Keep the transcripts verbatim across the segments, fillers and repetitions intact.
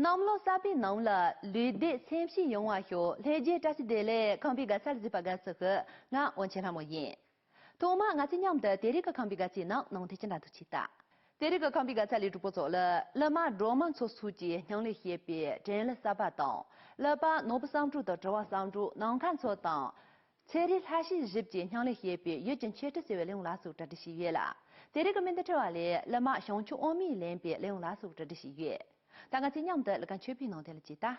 གནམ་ལོ་གསར་པའི་ནང་ལ་ལུས་བདེ་སེམས་སྐྱིད་ཡོང་བ་ཤོག་ལྷན་རྒྱས་བཀྲ་ཤིས་བདེ་ལེགས། ཁམས་པའི་དགའ་ཚལ་གཟིགས་པ་དགའ་བསུ་ཞུ། ང་དབང་ཆེན་ལྷ་མོ་ཡིན། ཐོག་མར་ང་ཚོས་མཉམ་དུ་དེ་རིང་གི་ཁམས་པའི་དགའ་ཚལ་ནང་ནང་དེ་ཅི་འདྲ་ཐུག་ཅིག་ལྟ། དེ་རིང་གི་ཁམས་པའི་དགའ་ཚལ་ལས་གྲོགས་པོ་ཚོ་ལ་གླུ་མ་སྒྲོལ་མ་མཚོ་སོགས་ཀྱིས་སྙིང་ལས་བྱེད་པའི་དྲན་གླུ་གསར་པ་དང་། གླུ་པ་ནོར་བུ་བསམ་གྲུབ་དང་དྲི་བ་བསམ་གྲུབ་ནམ་མཁའ་མཚོ་དང་། ཚེ་རིང་ལྷ་བཞི་བཞི་བཅས་སྙིང་ལས་བྱེད་པའི་ཡུལ་གྱི་མཆེད་གྲོགས་ཟེར་བའི་གླུ་དབྱངས་ལ་སོགས་གྲ་སྒྲིག་བྱས་ཡོད་ལ། དེ་རིང་གི་སྨན་དུ་ཁྲིད་པ་ལས་གླུ་མ་བྱང་ཆུབ་དབང་མོས་ལེན་པའི་གླུ་དབྱངས་ལ་སོགས་གྲ་སྒྲིག་བྱས་ཡོད། ད་ང་ཚོས་མཉམ་དུ་གླུ་ཁ་མཆོད་པའི་ནང་དེ་ལ་ཅིག་ལྟ།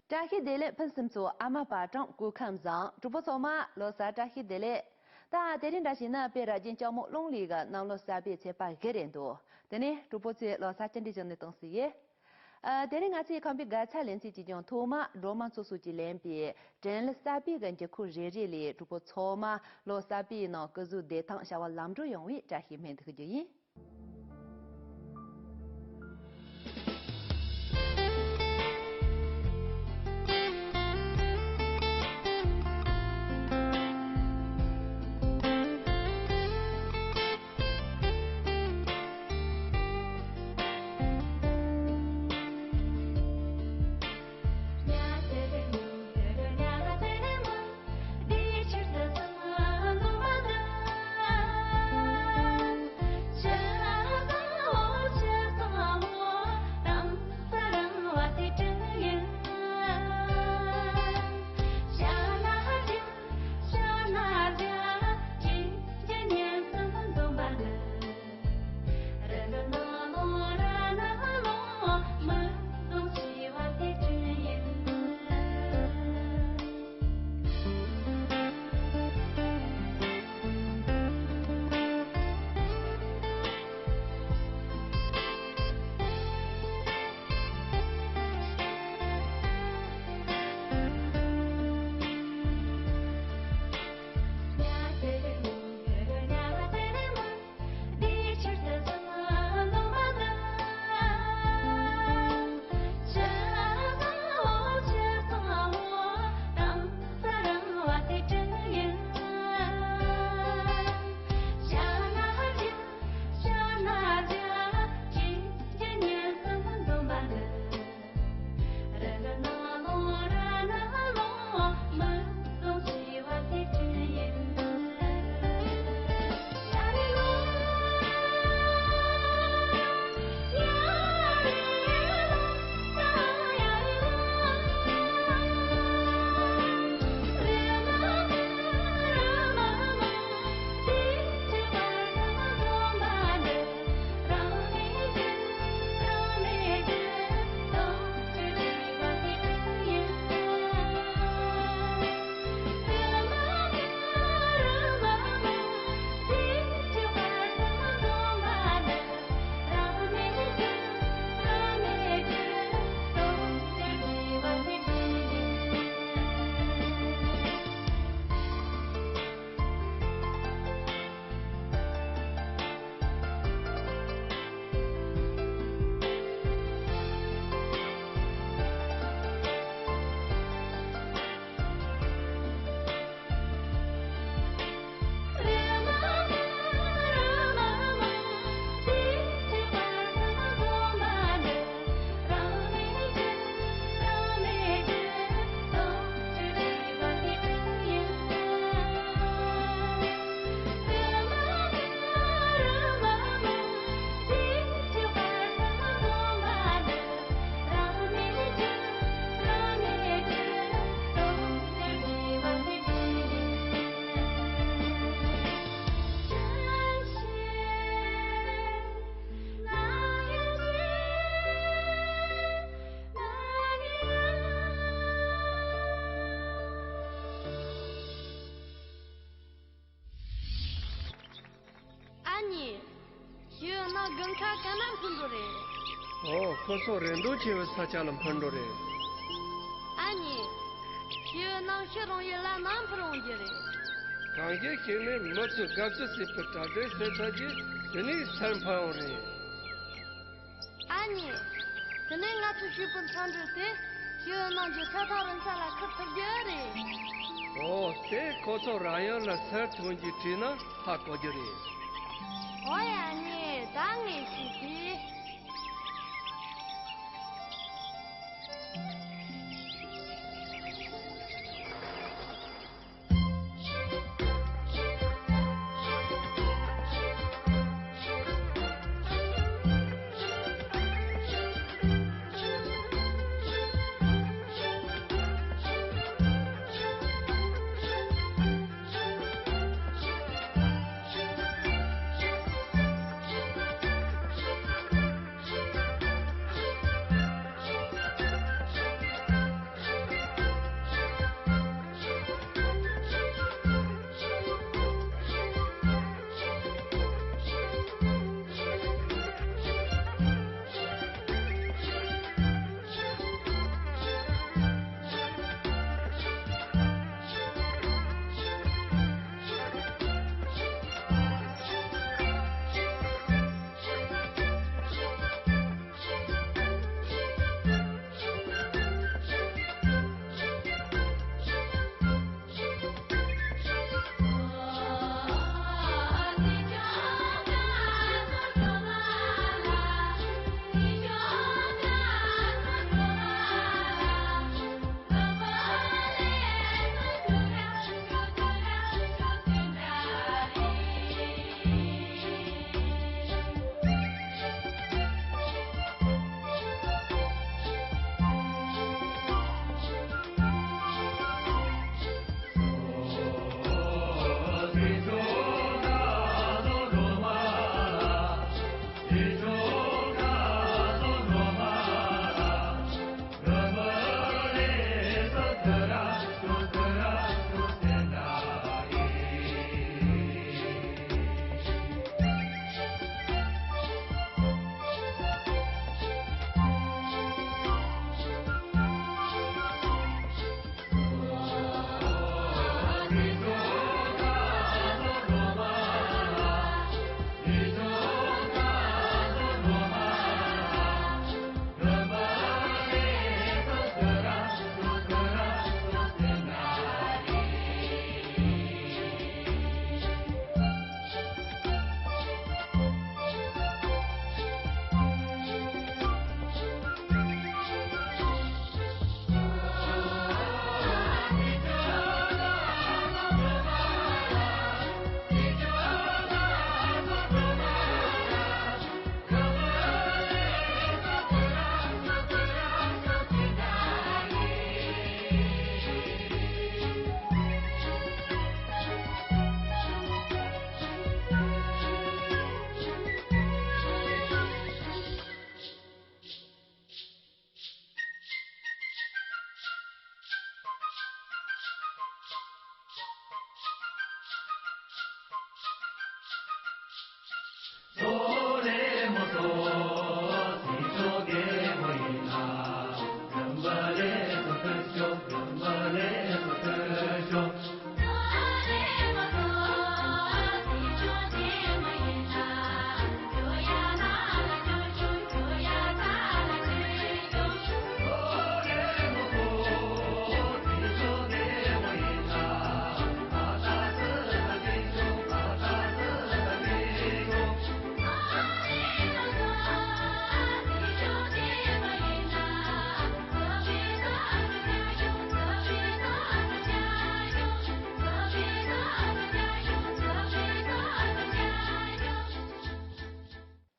བཀྲ་ཤིས་བདེ་ལེགས་ཕུན་སུམ་ཚོགས། ཨ་མ་བག་གྲང་སྐུ་ཁམས་བཟང་། གྲོགས་པོ་ཚང་མ་ལོ་གསར་བཀྲ་ཤིས་བདེ་ལེགས། ད་དེ་རིང་འདྲ་བྱས་ན་དཔལ་རབ་རྒྱན་ལྕགས་མོ་གླང་ལོ་གི་གནམ་ལོ་གསར་པའི་ཚེས་པ་བཞི་རེད་འདུག་དེ་ནས་གྲོགས་པོ་ཚོས་ལོ་གསར་ཅི་འདྲ་བྱུང་ནས་གཏོང་སྲིད་ཡོད། ཨ། དེ་རིང་ང་ཚོའི་ཁམས་པའི་དགའ་ཚལ་ལེ་ཚན་གཅིག་ཀྱང་ཐོག་མར་སྒྲོལ་མ་མཚོ་སོགས་ཀྱིས་ལེན་པའི་དྲན་གླུ་གསར་པའི་གི་འགྱུར་ཁུག་རེ་རེ་ལས་གྲོགས་པོ་ཚང་མ་ལོ་གསར་པའི་ནང་སྐུ་གཟུགས་བདེ་ཐང་བྱ་བ་ལམ་འགྲོ་ཡོང་བའི་བཀྲ་ཤིས་སྨོན་འདེབས་རྒྱུ་ཡིན། ཨ་ནེ། ཞེའུ་ནང་དགུན་ཁ་ག་ན་འཕུར་འགྲོ་རེད། ཨོ། ཁོ་ཚོ་རེ་འདོད་ཆེ་བའི་ས་ཆ་ལ་འཕུར་འགྲོ་རེད། ཨ་ནེ། ཞེའུ་ནང་ཤི་རང་ཡུལ་ལ་ནམ་འཕུར་འོང་རྒྱུ་རེད། གང་གི་ཤེས་ནས་མི་ཚོས་དགའ་བསུ་བྱེད་པའི་གྲ་སྒྲིག་བྱེད་ཚར་རྗེས་དེ་ནས་སར་འཕུར་འོང་རེད། ཨ་ནེ། དེ་ནས་ང་ཚོ་ཞེ་པོ་འཚམས་འདྲི་དེ་ཞེའུ་ནང་གི་ས་ཐག་རིང་ས་ལ་ཁུར་ཐུབ་རྒྱུ་རེད། ཨོ། དེ་ཁོ་ཚོ་རང་ཡུལ་ལ་སར་ཐོན་རྗེས་དྲིས་ན་ཧ་གོ་རྒྱུ་རེད། ཨོ་ཡ་ནི་ད་ངས་ཤི་དེ།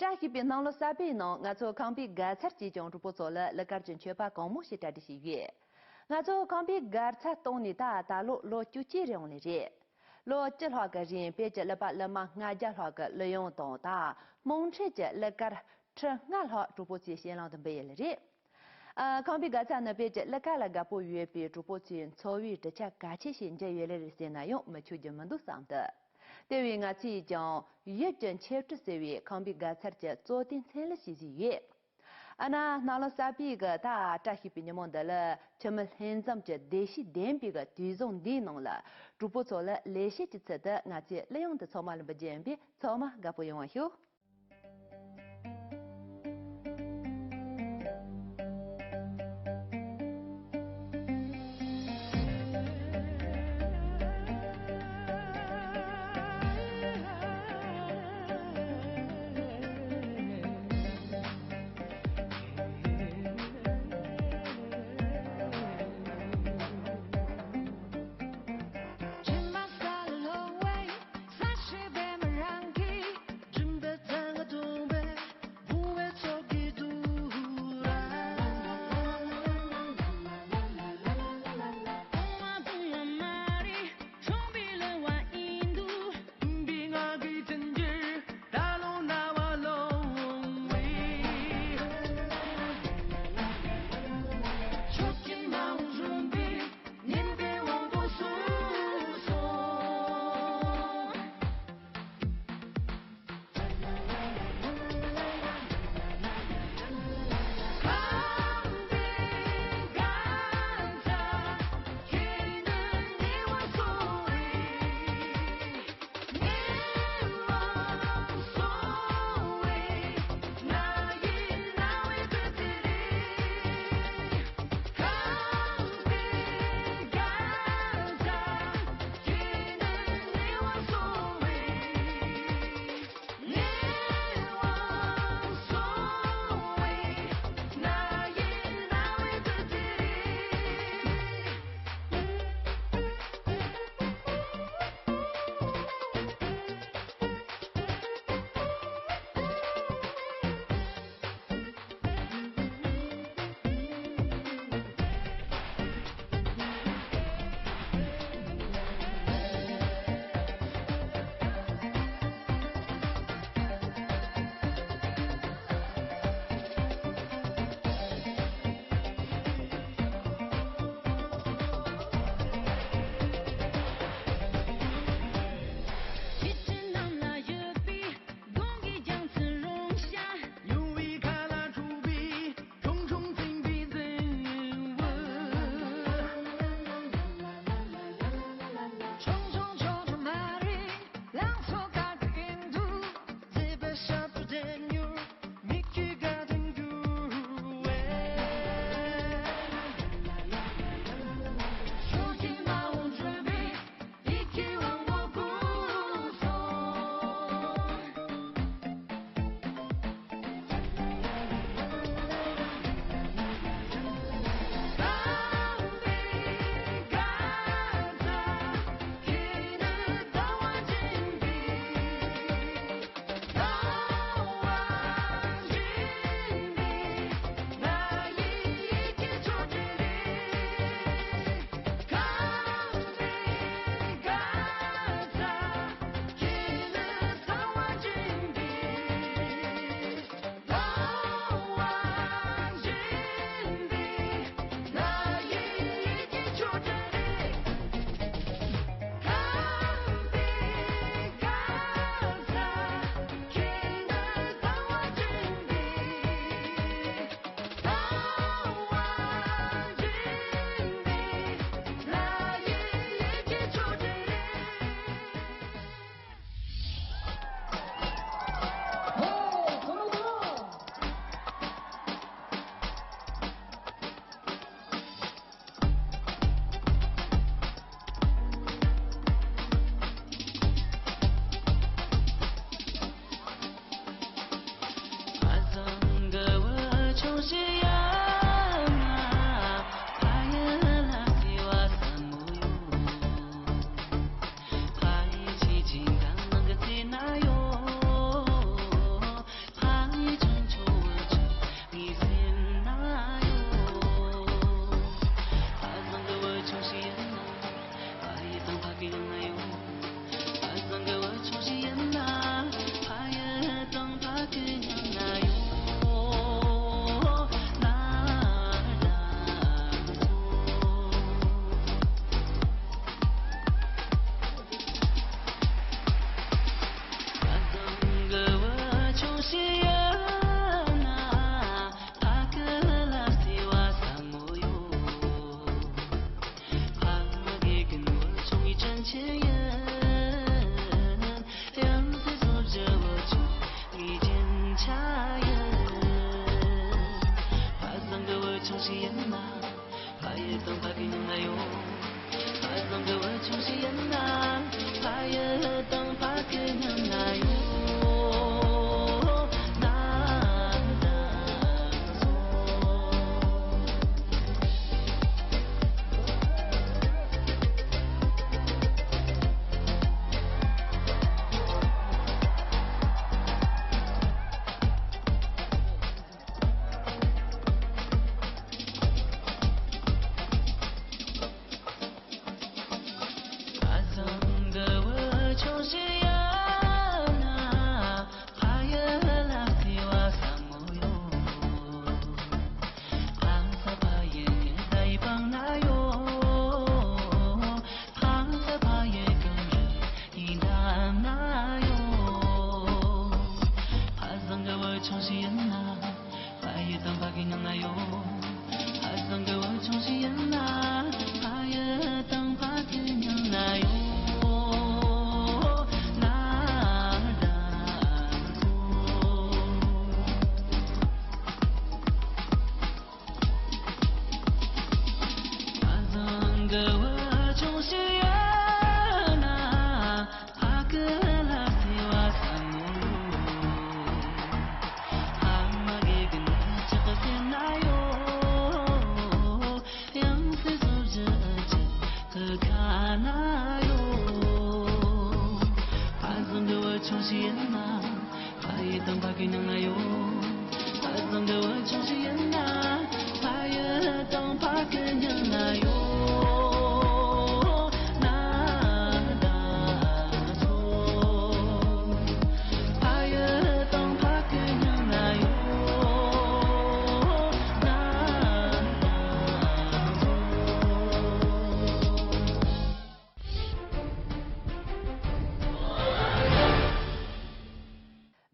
བཀྲ་ཤིས་པའི་གནམ་ལོ་གསར་པའི་ནང་ང་ཚོ་ཁམས་པའི་དགའ་ཚལ་གྱིས་ཀྱང་གྲོགས་པོ་ཚོ་ལ་གླུ་གར་གྱི་མཆོད་པ་གང་མང་ཞིག་གྲ་སྒྲིག་བྱས་ཡོད། ང་ཚོ་ཁམས་པའི་དགའ་ཚལ་སྟེང་ནས་ད་ད་ལོ་ལོ་བཅུ་གཅིག་རིང་ལས་རེད། ལོ་བཅུ་ལྷག་གི་རིང་བོད་ཀྱི་གླུ་པ་གླུ་མ་ལྔ་བརྒྱ་ལྷག་གི་གླུ་དབྱངས་དང་ད་དམངས་ཁྲོད་ཀྱི་གླུ་གར་ཁྲི་ལྔ་ལྷག་གྲོགས་པོ་ཚོས་གཅེས་ལེན་དུ་འབུལ་ཡོད་ལེ་རེད། ཨ། ཁམས་པའི་དགའ་ཚལ་ནི་བོད་ཀྱི་གླུ་གར་ལ་དགའ་པོ་ཡོད་པའི་གྲོགས་པོ་ཚོའི་འཚོ་བའི་གྲུབ་ཆ་གལ་ཆེ་ཞིག་འགྱུར་ཡོད་ལེ་རེད་ཟེར་ན་ཡང་མི་འཁྱོག་རྒྱུ་མི་འདུག་བསམ་འདུག་དེ་བས་ང་ཚོས་ཀྱང་ཡུལ་གྱི་འཆད་ཁྲིད་ཟེར་བའི་ཁམས་པའི་དགའ་ཚལ་གྱི་རྩོད་ལྡན་ཚན་ལ་ཞིག་བཟོས་ཡོད། ཨ་ན་གནམ་ལོ་གསར་པའི་གི་ད་བཀྲ་ཤིས་པའི་ཉིན་མོ་འདི་ལ་ཆུ་མིག་ལྷན་འཛོམས་ཀྱི་བདེ་སྐྱིད་ལྡན་པའི་གི་དུས་བཟང་འདིའི་ནང་ལ་གྲོགས་པོ་ཚོ་ལ་ལེགས་བཤད་ཀྱི་ཚུལ་དུ་ང་ཚོས་གླུ་དབྱངས་འདི་ཚང་མ་ལ་འབུལ་རྒྱུ་ཡིན་པས་ཚང་མ་དགའ་པོ་ཡོང་བ་ཞུ།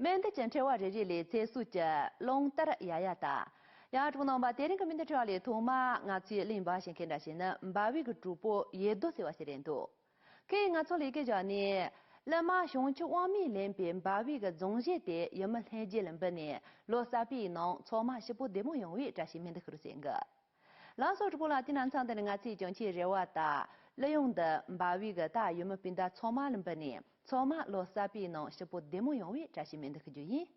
སྨན་འདི་ཀྱི་འཕྲེང་བ་རེ་རེ་ལས་ཚེ་སྲོག་གི་རླུང་རྟར་ཡ་ཡ་ད། ཡང་གྲོགས་རྣམ་པ། དེ་རིང་གི་སྨན་འདི་འཕྲེང་བ་ལས་ཐོག་མ་ང་ཚོས་གླེང་བ་བྱེད་མཁན་འདྲ་ཞིག་ནི་འབའ་བའི་གི་གྲོགས་པོ་ཡེ་རྡོ་ཟེར་བ་ཞིག་རེད་འདུག་ཁོས་ང་ཚོ་ལ་ཡི་གེ་བཞག་ནས། གླུ་མ་བྱང་ཆུབ་དབང་མོས་ལེན་པའི་འབའ་བའི་གི་རྫོང་གཞས་དེ་ཡུལ་མི་ལྷན་རྒྱས་ལ་འབུལ་ནས་ལོ་གསར་པའི་ནང་ཚང་མ་སྐྱིད་པོ་བདེ་མོ་ཡོང་བའི་བཀྲ་ཤིས་སྨན་འདི་ཤོད་རོགས་ཟེར་གི། ལགས་སོ་གྲོགས་པོ་ལགས། དེ་ན་མཚམས་འདི་ནས་ང་ཚོས་ཀྱང་ཁྱེད་རེ་བ་དང་གླུ་དབྱངས་འདི་འབའ་བའི་གི་ད་ཡུལ་མི་སྤུན་ཟླ་ཚང་མ་ལ་འབུལ་ནས་ཚང་མ་ལོ་གསར་པའི་ནང་སྐྱིད་པོ་བདེ་མོ་ཡོང་བའི་བཀྲ་ཤིས་སྨན་འདི་ཤོད་རྒྱུ་ཡིན།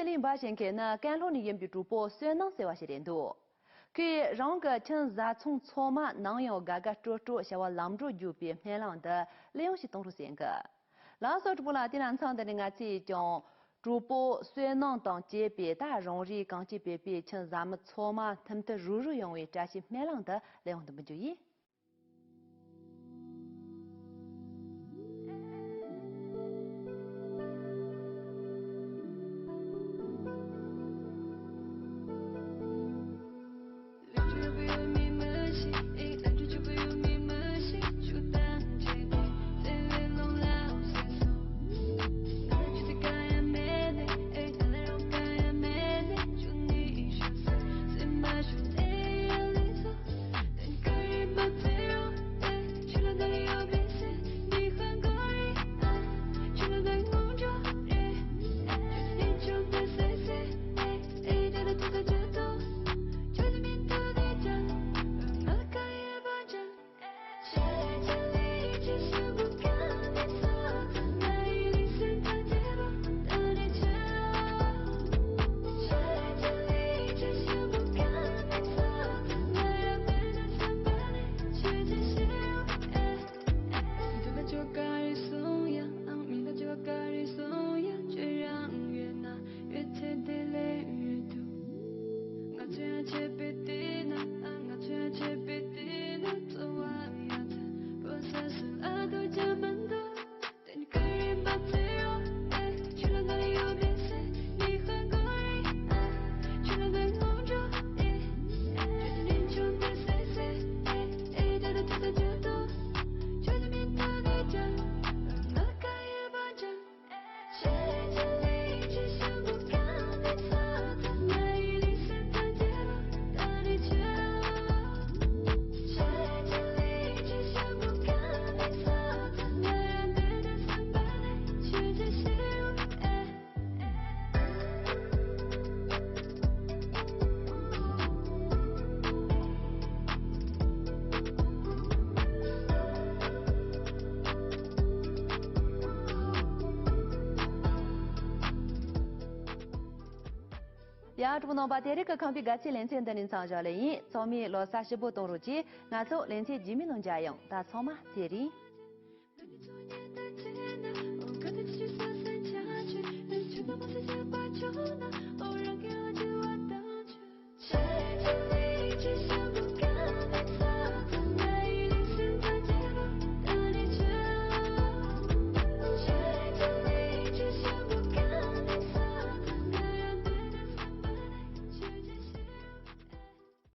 གླིང་འབའ་ཞིག་མཁན་ནི་ཀན་ལྷོ་ནས་ཡིན་པའི་གྲོགས་པོ་བསོད་ནམས་ཟེར་བ་ཞིག་རེད་འདུག་ཁོས་རང་གི་ཁྱིམ་བཟའ་ཚང་ཚང་མ་ནམ་ཡང་དགའ་དགའ་སྤྲོ་སྤྲོ་བྱ་བ་ལམ་འགྲོ་རྒྱུག་པའི་སྨོན་ལམ་འདི་གླེང་ཡོང་ཞིག་གཏོང་རོགས་ཟེར་གི། ལགས་སོ་གྲོགས་པོ་ལགས། དེ་ན་མཚམས་འདི་ནས་ང་ཚོས་ཀྱང་གྲོགས་པོ་བསོད་ནམས་དང་བཅས་པའི་ད་རང་རེའི་གངས་སྐྱིད་བོད་པའི་ཁྱིམ་བཟའ་མི་ཚང་མ་མཐུན་མཐུན་རུག་རུག་ཡོང་བའི་བཀྲ་ཤིས་སྨོན་ལམ་འདི་གླེང་ཡོང་དུ་འབུལ་རྒྱུ་ཡིན། ཡ་གྲོགས་པོ་རྣམ་པ། དེ་རིང་གི་ཁམས་པའི་དགའ་ཚལ་ལེ་ཚན་འདི་ནས་མཚམས་བཞག་ལེ་ཡིན། ཚང་མས་ལོ་གསར་སྐྱིད་པོ་གཏོང་རོགས་གྱིས། ང་ཚོ་ལེ་ཚན་རྗེས་མའི་ནང་མཇལ་ཡོང་། ད་ཚང་མ་ཚེ་རིང་།